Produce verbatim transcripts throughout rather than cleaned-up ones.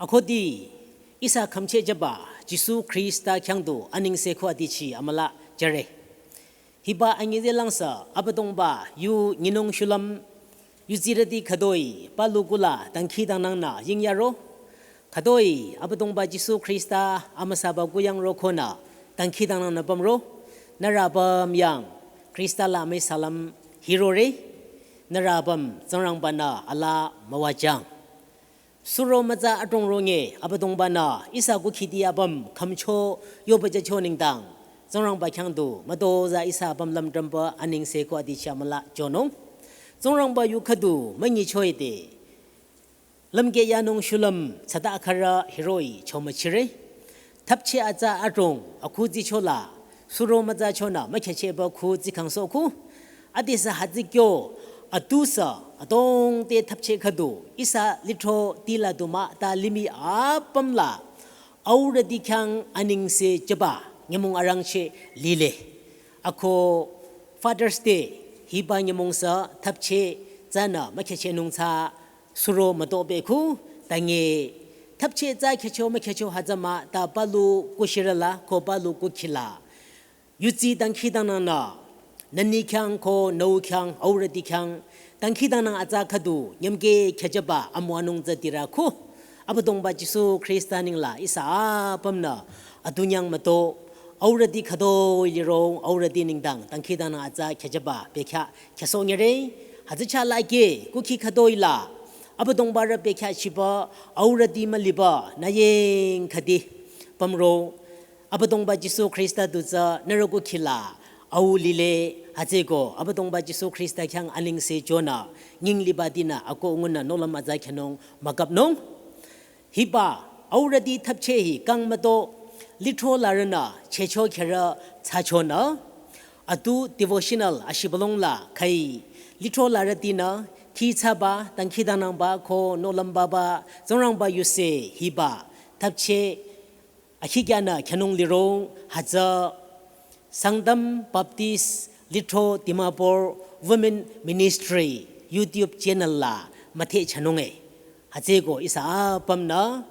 Akhudi ihsa khümchehjüba Jisu Khrista khyang du anengse ko adichi amüla jüre. Hiba anyi zeh langsa Abüdongba yu nyinung shulüm yuzirüti khütoi palu kula dangkhidangnangnü yingyaro. Khütoi Abüdongba Jisu Khrista amüsaba kuyang ro konü dangkhidangnangnü pümro. Nührü apüm yang Khrista la amüi salam hirore. Nührü apüm Tsingrangba-nü alaa müwajüng. Suro mütsa adrong ronge Abüdongba-nü ihsa kukhidi apüm khümcho yoba jücho nengdang Tsingrangba khyang du mütozah ihsa apüm lümdrümpü anengse ko adichi amüla jünung. Tsingrangba yu khüdu münyichoe de lümkeh yanung shulüm tsüta khürü hiroh-i chomüchire. Thapcheh atsa adrong akhuzi chola suro mütsa chonü mükhechehba khuzi khangsoh khu. Adesü hütsü kyo atusü adrong te thapcheh khüdu ihsa lithro tila du mah ta limih apüm la aurüti khyang anengse jüba nyümong arangcheh lile. Ako Father's Day hiba nyümong sü thapcheh tsünü mükhechehnung tsü suro mütopü khu, tange thapcheh tsü khecho mükhecho hütsü mah ta palu kushirüla ko palu kukhila yuzi dangkhidangnangnü nüni khyang ko nüu khyang aurüti khyang dangkhidangnang atsa khüdu nyümkeh khejüba amüwanung tsü dirü khu. Abüdongba Jisu Khrista nengla ihsa apümnü atunyang müto aurüti khütoi lirong aurüti nengdang dangkhidangnang atsa khejüba bekhyah khesoh nyire. Hütsü chalake kukhi khütoi la Abüdongba rü bekhyah chiba aurüti müliba nü ying khüdi pümro. Abüdongba Jisu Khrista du tsü nührü kukhila au lile. Hütsüeko Abüdongba Jisu Khrista khyang anengse jünü nying liba dinü akoh ngunü nohlüm atsa khenung mükapnung. Hiba aurüti thapcheh hi kang müto lithro larünü checho kherü tsü chonü atu devotional ashibülung la khai lithro larütinü khi tsüba dangkhidangnangba ko nohlümbaba Tsingrangba yuse hiba thapcheh akhikyanü khenung lirong hütsü Sangtam Baptist Lithro Dimapur Women Ministry YouTube channel la müthehchehnunge. Hütsüeko ihsa apümnü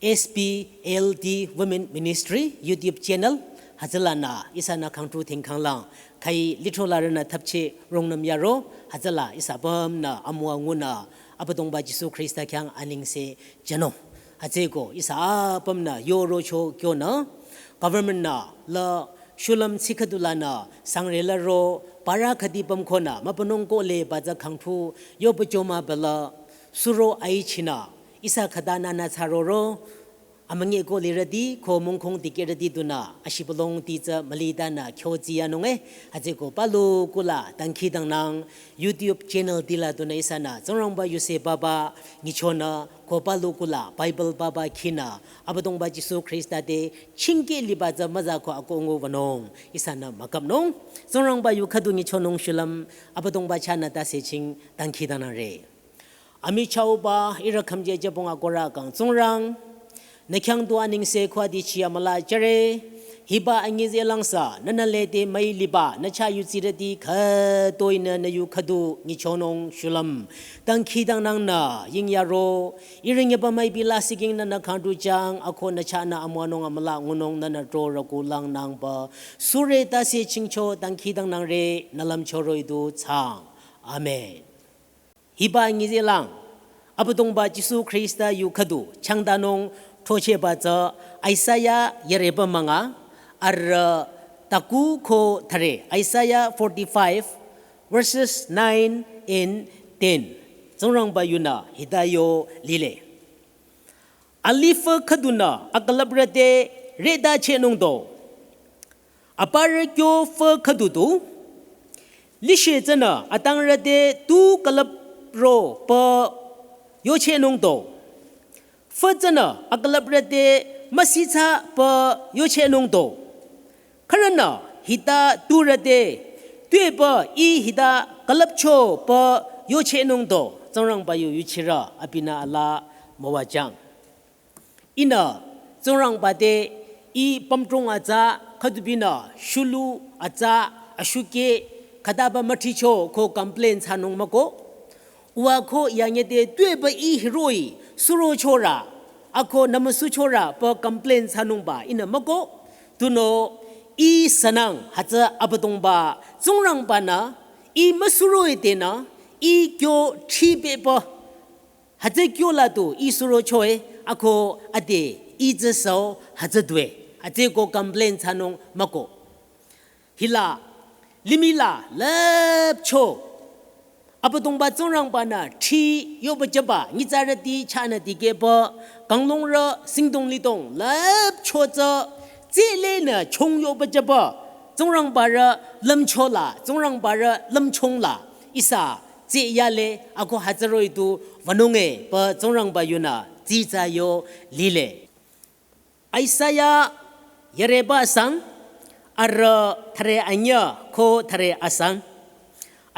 S B L D Women Ministry YouTube channel hütsülanü ihsanü khangthu thingkhanglang khai lithro larünü thapcheh rungnüm yaro hütsüla ihsa apümnü amüwa ngunü Abüdongba Jisu Khrista khyang anengse jünung. Hütsüeko ihsa apümnü yorocho kyonü government-nü la shulüm tsi khüdu lanü sangre laro para khüdi püm konü mübünung kohle ba tsü khangthu yoba joma bela suro aichinü ihsa khüta nünü tsüroro amünyi ko lirüti ko mungkong dikehrüti dunü ashibülung ti tsü mülitanü kyo tsiyanunge. Hütsüeko palu kula dangkhidangnang YouTube channel tila dunü ihsanü Tsingrangba yuse baba nyichonü ko palu kula Bible baba khinü Abüdongba Jisu Khrista te chingkeh liba tsü mütsa ko akoh ngubanung ihsanü mükapnung. Tsingrangba yu khüdu nyichonung shulüm Abüdongba chahnü tase ching dangkhidangnangre. Amichahba ihrü khümjejübong akohrü kang Tsingrang, nü khyang du anengse ko adichi amüla jüre. Hiba anyi zeh langsa nünü lede müi liba nü chah yuzirüti khütoinü nü yu khüdu nyichonung shulüm dangkhidangnangnü yingyaro. Ihrü nyiba müipi lasih king nünü khangthu jüng akoh nü chahnü amüwanung amüla ngunung nünü trorü kulangnangba sure tase chingcho dangkhidangnangre nü lümcho roh-i du thsaang. Amen. Hiba anyi zeh lang Abüdongba Jisu Khrista yu khüdu changdanung throchehba tsü Isaiah yareba münga arüh taku ko thüre, Isaiah forty-five verses nine and ten. Tsingrangba yunü hita yo lile. Alifü khüdunü akülüprü te retachehnung do. Aparü kyo fü khüdu du. Lishe tsünü atangrü te tu külüpro pü yochehnung do. Fü tsünü akülüprü te müsitsa pü yochehnung do. Khürünü hita turü te tuepü ih hita külüpcho pü yochehnung do. Tsingrangba yu yuchirü abinü alaa müwajüng. Ihnü Tsingrangba te ih pümdrong atsa khüdubinü shulu atsa ashukeh khütaba müthricho ko complain thsanung mükoh. Uwa ko yanye te tuepü ih hiroh-i suro chorü, ako nümüsu chorü pü complain thsanungba ihnü müko. Tunüo ih sünang hütsü Abüdongba Tsingrangba-nü ih müsuroh-i tenü ih kyo thsipehpü. Hütsü kyo la tu ih suro choe, ako ade ih tsü süo hütsü due. Hütsüeko complain thsanung müko. Hila, limih la lüpcho. Abüdongba Tsingrangba-nü thsi yohpüjüba, nyitsarüti chahnü dikehpü, kanglungrü singdong lidong lüpcho tsü, tsülenü chong yohpüjüba, Tsingrangbarü lümcho la, Tsingrangbarü lümchung la, ihsa tsü yale, ako hütsüroh-i tu wünunge pü Tsingrangba yunü tsitsa yo lile. Isaiah yareba asang, arüh thüre anyüh ko thüre asang.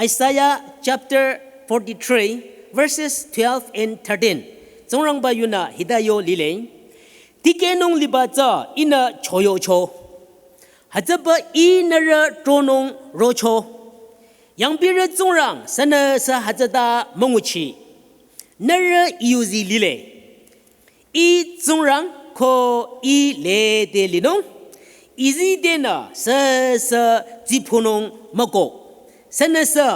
Isaiah chapter forty-three, verses twelve and thirteen. Tsingrangba yunü hita yo lile. Tikehnung liba tsü ihnü choyohcho. Hütsüpü ih nührü tronung rocho. Yangpirü Tsingrang sünüsü hütsüta münguchi. Nührü I yuzi lile. Ih Tsingrang ko ih lede linung, izi denü süsü tsipunung müko. Sünüsü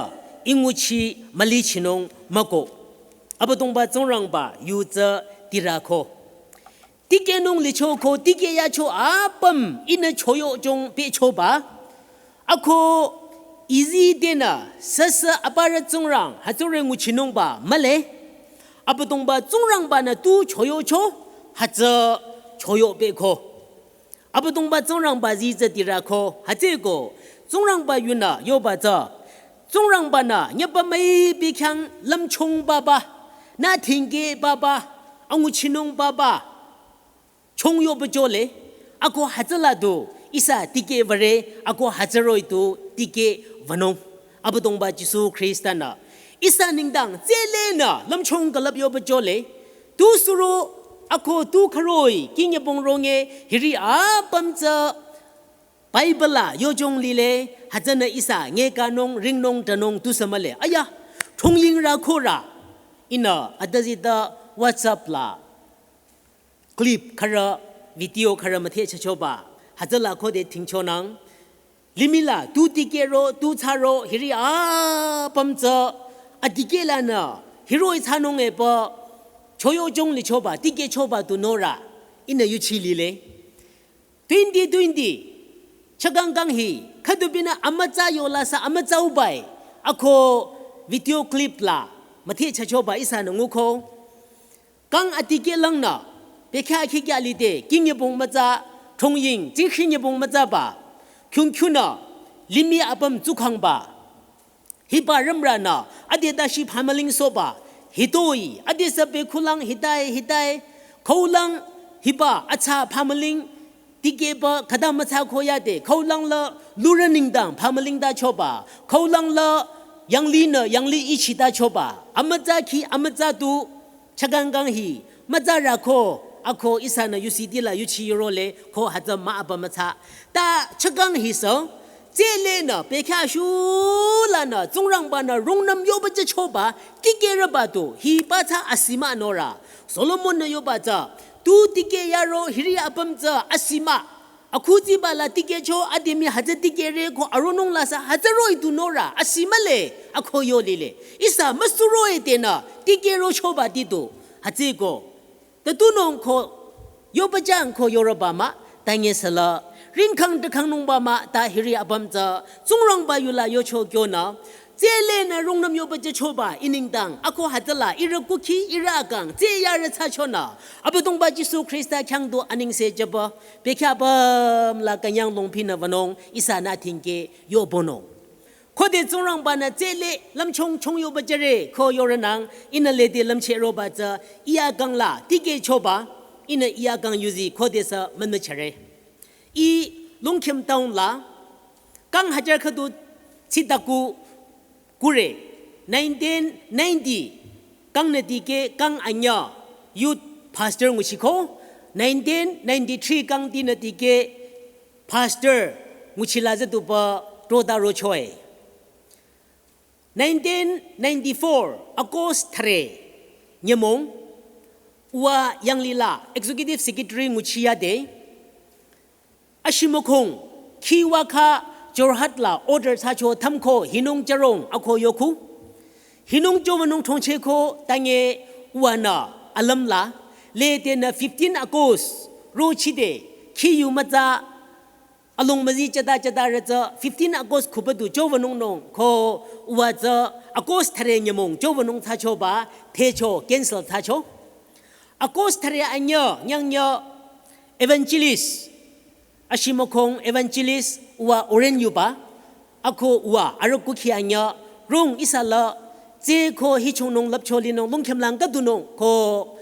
I nguchi mülichinung müko. Abüdongba Tsingrangba yu tsü tirako. Tikehnung licho ko tikeh yacho apüm ihnü choyohjong pehchoba. Ako izi denü süsü aparü Tsingrang hütsüre nguchinungba mühle. Abüdongba Tsingrangba-nü tu choyohcho hütsü choyohpehko. Abüdongba Tsingrangba zi tsü tirako hütsüeko Tsingrangba yunü yoba tsü. Tsingrangba-nü nyüpa müipi khyang lümchung baba, nü thingkeh baba, anguchinung baba. Chong yohpüjole, ako hütsüla du ihsa tikeh würe, ako hütsüroh-i tu tikeh wünung. Abüdongba Jisu Khrista-nü ihsa nengdang tsülenü lümchung külüp yohpüjole. Tu suro, ako tu khüroh-i kingyebong ronge hiri apüm tsü Bible la yojong lile, hütsünü ihsa ngekanung ringnung tanung tusü mühle. Aya, thongyingrü khorü ihnü adüzita WhatsApp la clip khürü, video khürü müthehchehchoba, hütsüla khode thingchonang. Limih la tu tikehro, tu thsaro, hiri apüm tsü, adikeh lanü, hiroh-i thsanung epü, choyohjong lichoba, tikehchoba tu norü, ihnü yuchi lile. Twenty twenty, chakangkang hi, khüdubinü amütsa yola sü amütsa ubai, ako video clip la, müthehchehchoba ihsanü nguko. Kang adikeh langnü, bekhyah khikya lide, kingyebong mütsa, thongying, tsingkhinyebong mütsaba, khyungkhyunü, limih apüm tsukhangba. Hiba rümrünü, ade dashi phamüling soba, hitoi, ade sü bekhulang, hitai, hitai, khaulang, hiba atsa phamüling, tikehba khüta mütsa khoyade, khaulang la lurü nengdang phamüling ta choba, khaulang la yanglinü yangli ichi ta choba, amütsa khi amütsa tu, chakangkang hi, mütsarü ko, ako ihsanü yusiti la yuchi yurole, ko hütsü mah apüm mütsa. Ta chakang hi sü, tsülenü, bekhyah shulanü, Tsingrangba-nü rungnüm yohpüjüchoba, tikehrüba tu, hiba tsü asi mah norü. Solomon-nü yoba tsü, tu tikeh yaro hiri apüm tsü asi mah. Akhuziba la tikehcho adimi hütsü tikehre ko aronung la sü hütsüroh-i tu norü, asi mühle, ako yo lile. Ihsa müsuroh-i tenü, tikehrochoba ti tu, hütsüeko. Ta tunung ko, yohpüjang ko yorüba mah, ta ngesüla, ringkhang tekhangnungba mah, ta hiri apüm tsü, Tsingrangba yula yocho kyonü, tsülenü rungnüm yohpüjüchoba, ih nengdang, ako hütsüla, ihrü kukhi, ihrü akang, tsü yarü thsachonü, Abüdongba Jisu Khrista khyang du anengse jüba, bekhyah apüm la künyang longphinü wünung, ihsanü thingkeh yohbonung. Khode Tsingrangba-nü tsüle lümchung chong yohpüjüre ko yorünang ihnü lede lümchehroba tsü ih akang la tikehchoba ihnü ih akang yuzi khode sü münüchehre. Ih Longkhim town la kang hajar khüdu tsitaku kure nineteen ninety kangnü tikeh kang anyüh youth pastor nguchiko nineteen ninety-three kangtinü tikeh pastor nguchila züduba trota rochoe. Nineteen ninety-four August thüre nyümong Uwa yanglila Executive Secretary nguchiyade, ashimükhong, khiwa kha Jorhat la order thsacho thümko hinung charong ako yoko. Hinung chovanung thongcheko tange uwa nü alümla, lede nü fifteen August, rochide, khiyu mütsa, along müzi chata chata rütsü fifteen August khubadu chovanung nung ko uwa tsü August thare nyümong chovanung thsachoba thecho cancel thsacho. August thare anyü nyangnyü evangelist, ashimükhong evangelist uwa Oren Yuba, ako uwa arüh kukhi anyü rong ihsa la tseko hichongnung lüpcho linung lungkhemlang kadunung ko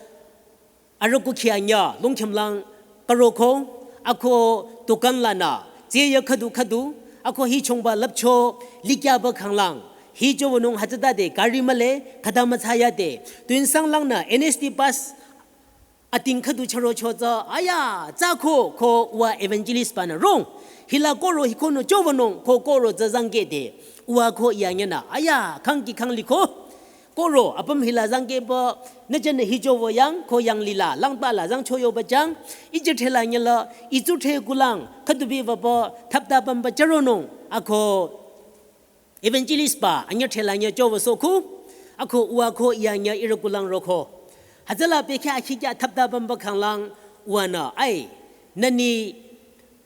arüh kukhi anyü lungkhemlang karoko, ako dukan lanü, tseye khüdu khüdu, ako hichongba lüpcho likyaba khanglang, hichovanung hütsütade gari mühle, khüta mütsayade, tuinsanglang nü N S D bus ating khüdu charocho tsü, aya, tsako, ko uwa evangelist banü rong, hila koro hikonü chovanung, ko koro tsü zangkede, uwa ko iyanyenü, aya, khangki khangliko, koro, apüm hila zangkeba, nü jane hichovo yang, ko yanglila, langba la zangcho yoba jang, ije thela nyela, itsu the kulang, khüdubi vaba, thapta pamba charonung, ako evangelist ba, anyü thela nyü chova soku, ako uwa ko iyanyü irü kulang roko. Hütsüla pekhe akhikya thapta pamba khanglang, uwa nü, ai, nüni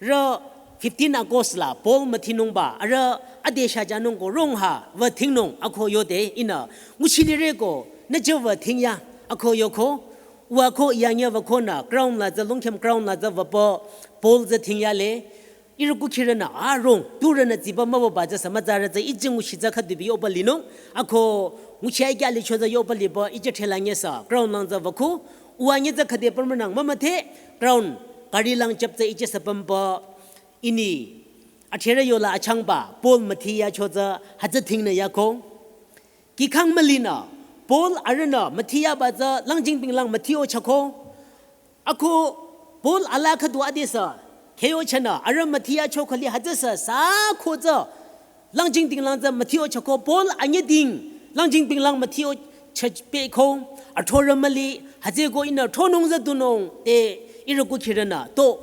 rü fifteen August la Paul müthinungba, arüh ade shajanung ko rong ha, va thingnung, ako yode, ihnü, nguchilire ko, nü je va thingya, ako yoko, uwa ko iyanyü va ko nü, crown la tsü, lungkhem crown la tsü va po, Paul tsü thingyale, irü kukhirünü, a rong, turünü tsiba mübaba tsü sü mütsarü tsü, ije nguchi tsü khüdubi yoba linung, ako, nguchi aikya licho tsü yoba liba, ije thela nyesa, crown lang tsü va ko, uwa nyetsü khüde pümrünang mümüthe, crown, gari lang chap tsü ije sapamba, ini, atherü yola achangba, Paul müthi yacho tsü, hütsü thingnü yako. Kikhang mülinü, Paul arühnü müthi yaba tsü, langjingbing lang müthi o chako. Ako, Paul ala khüdu adesü, kheyo chanü, arüh müthi yacho khali hütsüsü, sa ko tsü, langjingbing lang tsü müthi o chako, Paul anyeding, langjingbing lang müthi o chapeko, athorü müli, hütsüko ihnü thronung tsü dunung, te, irü kukhirünü, to,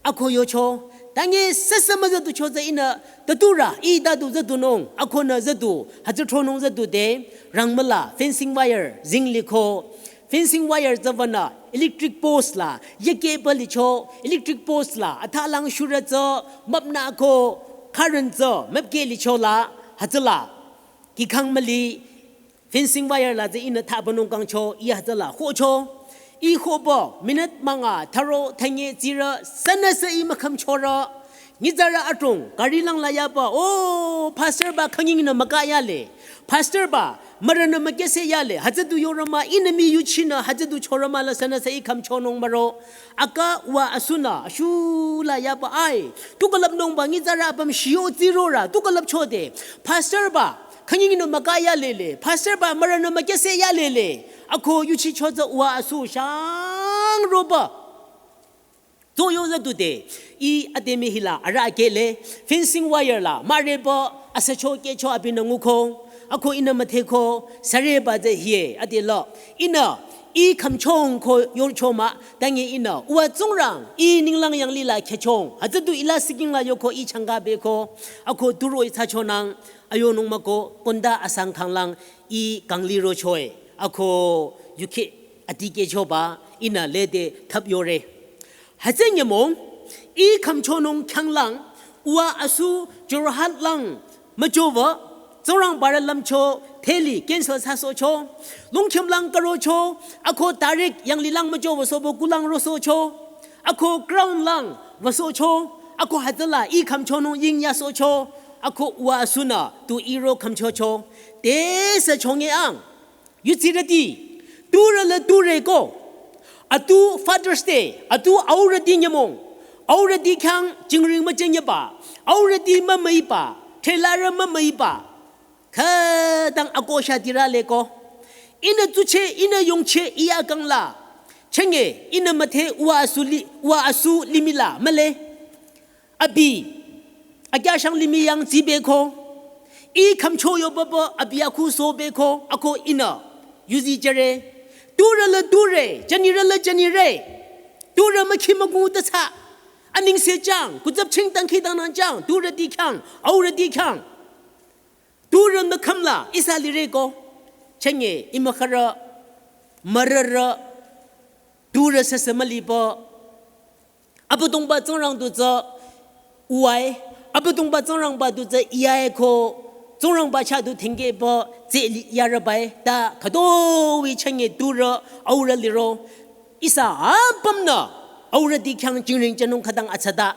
ako yocho, tange sasa müzüducho tsü ihnü, taturü, i tadu tsü dunung, ako nü tsü du, hütsü thronung tsü dude, rangmüla, fencing wire, zingliko, fencing wire tsü vanü, electric post la, yeke ba licho, electric post la, athalang shurü tsü, müpnü ko, current tsü, müpke licho la, hütsüla, kikhang müli, fencing wire la tsü ihnü thabanung kangcho, i hütsüla, hocho. I hobo, minute manga, tharo, thanye, tsirü, sünüsü i mükhümchorü. Nyitsarü atung, gari lang la yaba, oh, pastor ba khanyingnü mükayale. Pastor ba, mürünü mükese yale, hütsüdu yorüma, ihnü mi yuchinü, hütsüdu chorüma la sünüsü i khümchonung müro. Aka uwa asunü, ashu la yaba ai. Tukalap nungba nyitsarü apüm shio tsirorü, tukalap chode. Pastor ba, khanyingnü mükayalele, pastor ba mürünü mükese yalele, ako yuchicho tsü uwa asu shang roba. Tso yo tsü dude, i atemi hila arüh akele, fencing wire la, mareba, asacho kecho abinü nguko, ako ihnü mütheko, süreba tsü hie, adelo, ihnü, i khümchong ko yocho mah, tange ihnü, uwa tsingrang, i ninglang yanglila khechong, hütsüdu ila siking la yoko i changka beko, ako turo i thsachonang, ayonung müko, konda asang khanglang, i kangli rochoe, ako yukhe atikechoba, ihnü lede thap yore. Hütsü nyümong, i khümchonung khyanglang, uwa asu Jorhat lang, müchowa, tsingrang barü lümcho, theli, cancel thsasohcho, lungkhim lang karocho, ako tarik yanglilang müchowa sobo kulang rosohcho, ako crown lang, wüsohcho, ako hütsüla, i khümchonung ying yasohcho, ako uwa asunü, tu iro khümchocho, tesü chonge ang. Yutsirüti, turü la tureko, atu Father's Day, atu aurüti nyümong, aurüti khyang jingring müjeng yaba, aurüti mümüiba, thelarü mümüiba, khütang akosha tiraleko, ihnü tsuche, ihnü yongche, iya kangla, chenge, ihnü müthe uwa asu li, uwa asu limih la, mühle. Abi, akyashang limih yang tsibeko, i khümcho yobaba, abi akhu sobeko, ako ihnü, yuzi jüre, Turü la ture, jünirü la jünire. Turü mükhi müku tasa. Anengse jang, kutsap ching dangkhidangnang jang, turüti khyang, aurüti khyang. Turü mükhüm la, ihsa lireko. Chenge, imükhürü, mürürü, turü sasa müliba. Abüdongba Tsingrang du tsü uwai, Abüdongba Tsingrangba du tsü iyai ko, Tsingrangba chah du thengkeba tsü li yarübai, ta khütoi chenge turü aurü liro, ihsa apümnü aurüti khyang jingring jünung khütang atsata.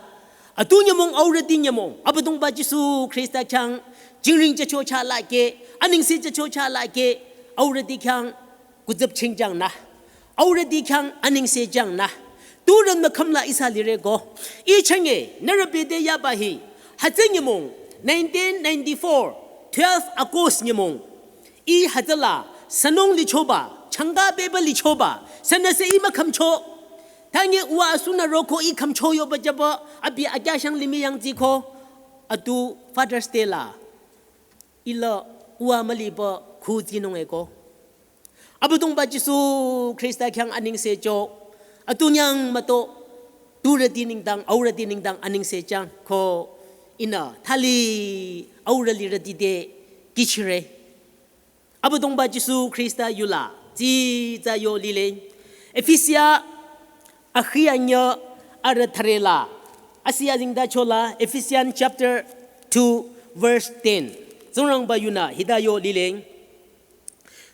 Atu nyümong aurüti nyümong, Abüdongba Jisu Khrista khyang jingring jücho chah lake, anengse jücho chah lake, aurüti khyang kutsap ching jang na. Aurüti khyang anengse jang na. Turü mükhüm la ihsa lireko. Ih chenge, nührü bete yaba hi. Hütsü nyümong, nineteen ninety-four, twelve August nyümong. Ih hütsüla, sünung lichoba, changa beba lichoba, sünüsü ih mükhümcho. Tange uwa asunü roko ih khümcho yoba jüba, abi akyashang limih yangtsiko, atu Father's Day la. Ila uwa müliba khu tsinung eko. Abüdongba Jisu Khrista khyang anengse jo. Atu nyang müto. Turüti nengdang, aurüti nengdang anengse jang ko ihnü thali aurü lirüti te kihchire. Abüdongba Jisu Khrista yula tsitsa yo lile. Efesia akhi anyü arü thürela. Asi azengtachola Ephesians chapter two verse ten. Tsingrangba yunü hita yo lile.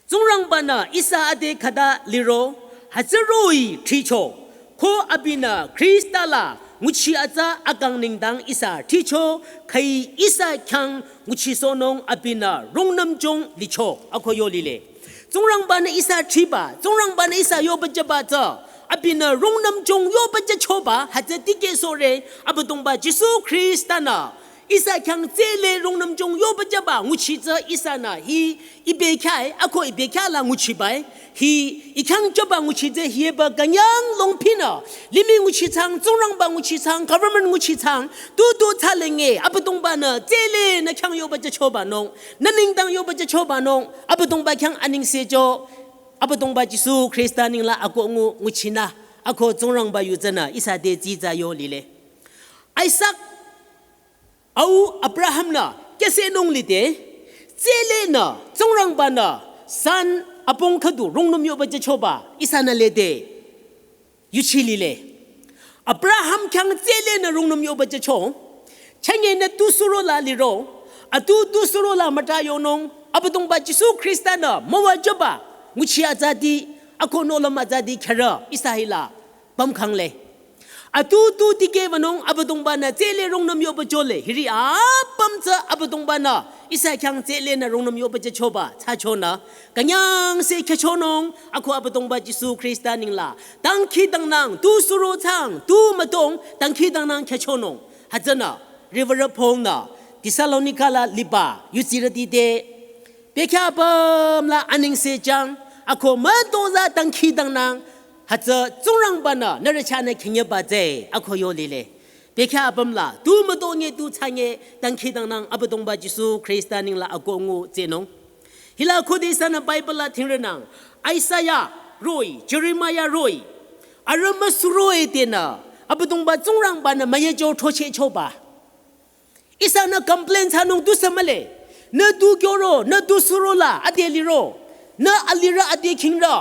Tsingrangbanü ihsa ade khüta liro, hütsüroh-i thricho, ko abinü Khrista la nguchi atsa akang nengdang ihsa thricho, khüi ihsa khyang nguchisohnung abinü rungnümjong licho, ako yo lile. Tsingrangbanü ihsa thriba, Tsingrangbanü ihsa yoba jüba tsü, abinü rungnümjong yoba jüchoba, hütsü tikehsohre, Abüdongba Jisu Khrista-nü ihsa khyang tsele rungnümjong yoba jüba nguchi tsü ihsanü hi ibekhyah-i, ako ibekhyah la nguchiba-i. Hi ikhyang jüba nguchi tsü hiba künyang longpinü. Limih nguchi thsang, Tsingrangba nguchi thsang, government nguchi thsang, tutu thsalenge, Abüdongbanü tsele nü khyang yoba jüchobanung, nü nengdang yoba jüchobanung, Abüdongba khyang anengse jo, Abüdongba Jisu Khrista nengla ako ngu nguchinü, ako Tsingrangba yu tsünü ihsa te tsitsa yo lile. Isaac au Abraham-nü kehsehnung lide, tsele nü Tsingrangbanü son apong khüdu rungnüm yoba jüchoba ihsanü lede yuchi lile. Abraham khyang tsele nü rungnüm yoba jücho, chenge nü tu suro la liro, atu tu suro la müta yonung, Abüdongba Jisu Khrista-nü müwajüba nguchi atsati, ako nohlüm atsati khyürü ihsa hila pümkhangle. Atu tu tikehbanung Abüdongbanü tsele rungnüm yoba jole, hiri apüm tsü Abüdongbanü ihsa khyang tsele nü rungnüm yoba jüchoba thsachonü, künyangse khyüchonung, ako Abüdongba Jisu Khrista nengla dangkhidangnang, tu suro thsang, tu mütong, dangkhidangnang khyüchonung. Hütsünü, Reverend Paul-nü Thessalonika la liba yudsirüti te bekhyah apüm la anengse jang, ako mütozah dangkhidangnang, hütsü Tsingrangbanü nührü chahnü khinyeba tsü, ako yo lile. Bekhyah apüm la, tu mütonge tu thsange dangkhidangnang Abüdongba Jisu Khrista nengla ako ngu tsehnung. Hila khode ihsanü Bible la thingrenang, Isaiah roh-i, Jeremiah roh-i, arüh müsuroh-i tenü, Abüdongba Tsingrangbanü müyejo throchehchoba. Ihsanü complain thsanung tusü mühle. Nü tu kyoro, nü tu suro la, ade liro. Nü alirü ade khingrü.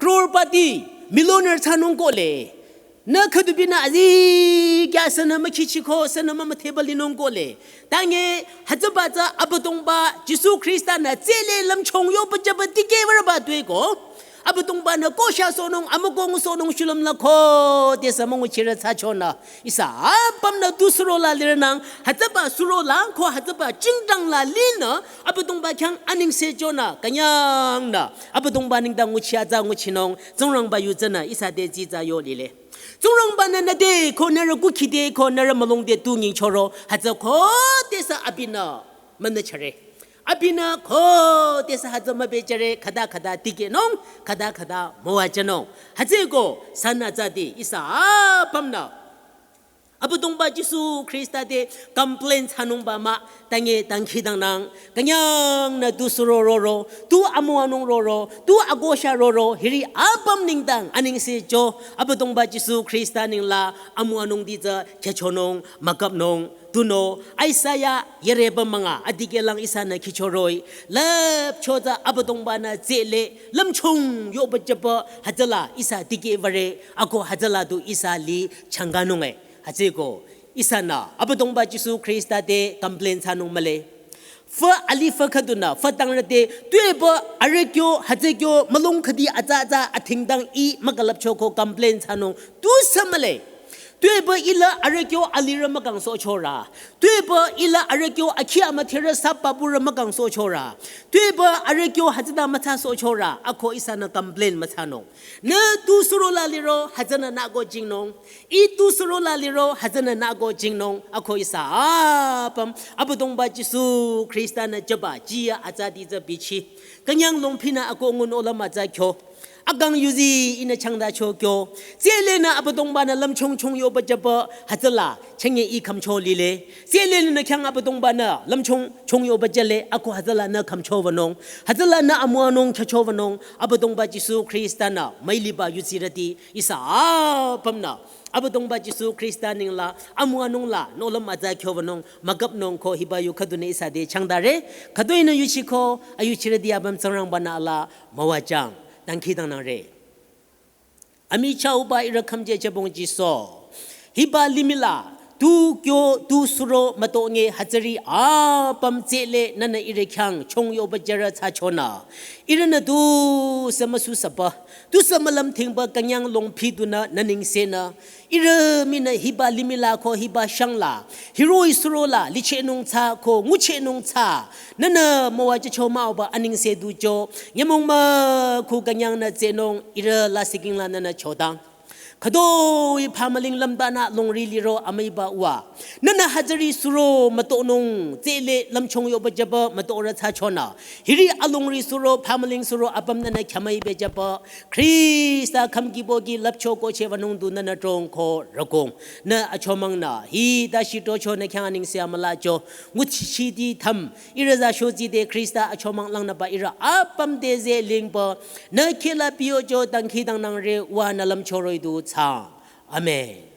Crorepati, millionaire thsanung kohle. Nü khüdubinü azikyah sünü mükhichiko, sünü mümütheba linung kohle. Tange, hütsüba tsü Abüdongba Jisu Khrista-nü tsele lümchung yoba jüba tikehbarüba tueko. Abüdongbanü kohsha sohnung, amüko ngusohnung shulüm la khodesü münguchirü thsachonü. Ihsa apümnü tu suro la lirenang, hütsüba suro la, ko hütsüba jingdang la linü, Abüdongba khyang anengse jonü, künyangnü, Abüdongba nengdang nguchi atsa nguchinung, Tsingrangba yu tsünü, ihsa te tsitsa yo lile. Tsingrangbanü nüte, ko nührü kukhi te, ko nührü mülung te tu nyingchoro, hütsü khodesü abinü münüchare. Abinü khodesü hütsü mübechare khüta khüta tikehnung, khüta khüta müwajünung. Hütsüeko sünü tsüti ihsa apümnü Abüdongba Jisu Khrista te complain thsanungba mah, tange dangkhidangnang, künyangnü tu suro roro, tu amüwanung roro, tu akosha roro, hiri apüm nengdang anengse jo, Abüdongba Jisu Khrista nengla amüwanungti tsü khyüchonung, müküpnung, tunüo, Isaiah yürüba münga, adikehlang ihsanü khichoroh-i, lüpcho tsü Abüdongba-nü tsele, lümchung yoba jüba, hütsüla ihsa dikeh würe, ako hütsüla du ihsa li changkanung e. Hütsüeko, ihsanü, Abüdongba Jisu Khrista te complain thsanung mühle. Fü alih fü khüdunü, fü tangrü te, tuepü arüh kyo, hütsü kyo, mülung khüdi atsa atsa, athingdang i, mükülüpcho ko complain thsanung, tusü mühle. Tuepü ila arüh kyo alirü mükangsohchorü. Tuepü ila arüh kyo akhi amüdherü sapaburü mükangsohchorü. Tuepü arüh kyo hütsüta müthsasohchorü. Ako ihsanü complain müthsanung. Nü tu suro la liro hütsünü nü ko jingnung. I tu suro la liro hütsünü nü ko jingnung. Ako ihsa apüm Abüdongba Jisu Khrista-nü jüba jiyü atsati tsü bichi. Künyang longphinü ako ngun ola mütsa kyo. Akang yuzi ihnü changdacho kyo. Tselenü Abüdongba-nü lümchung chung yoba jüba hütsüla chenge i khümcho lile. Tselenü khyang Abüdongba-nü lümchung chung yoba jüle ako hütsüla nü khümcho wünung. Hütsüla nü amüwanung khyücho wünung. Abüdongba Jisu Khrista-nü müiliba yuzirüti ihsa apümnü Abüdongba Jisu Khrista nengla amüwanung la nohlüm atsa kyo wünung müküpnung ko hiba yu khüdunü ihsa te changdare. Khüdu-inü yuchiko ayuchirüti apüm Tsingrangba-nü ala müwajüng. Dangkhidangnangre. Amichahba ihrü khümje jübong jiso. Hiba limih la, tu kyo, tu suro mütonge hütsüri apüm tsele nünü ihrü khyang chung yoba jürü thsachonü. Ihrünü tusü müsusüba, tusü mülümthingba künyang longphi dunü nü nengsenü. Ihrü minü hiba limih la ko hiba shang la. Hiroh-i suro la, lichehnung thsa ko nguchehnung thsa. Nünü müwajücho mah-o ba anengse ducho. Nyümong mükhu künyangnü tsenung ihrü lasihking la nünü chodang. Khütoi phamüling lümbanü longri liro amüiba wa. Nünü hütsüri suro mütonung tsele lümchung yoba jüba mütorü thsachonü. Hiri alongri suro phamüling suro apüm nünü khyamüiba jüba. Khrista khümkibo ki lüpcho ko chewünung du nünü trong ko rükong. Nü achomangnü. Hita shitocho nü khyang anengse amülacho. Nguchiti tham. Ihrü za shotsi te Khrista achomang langnüba ihrü apüm te ze lingba. Nü khehla piyocho dangkhidangnangre wa nü lümchoroh-i du thsa. Amen.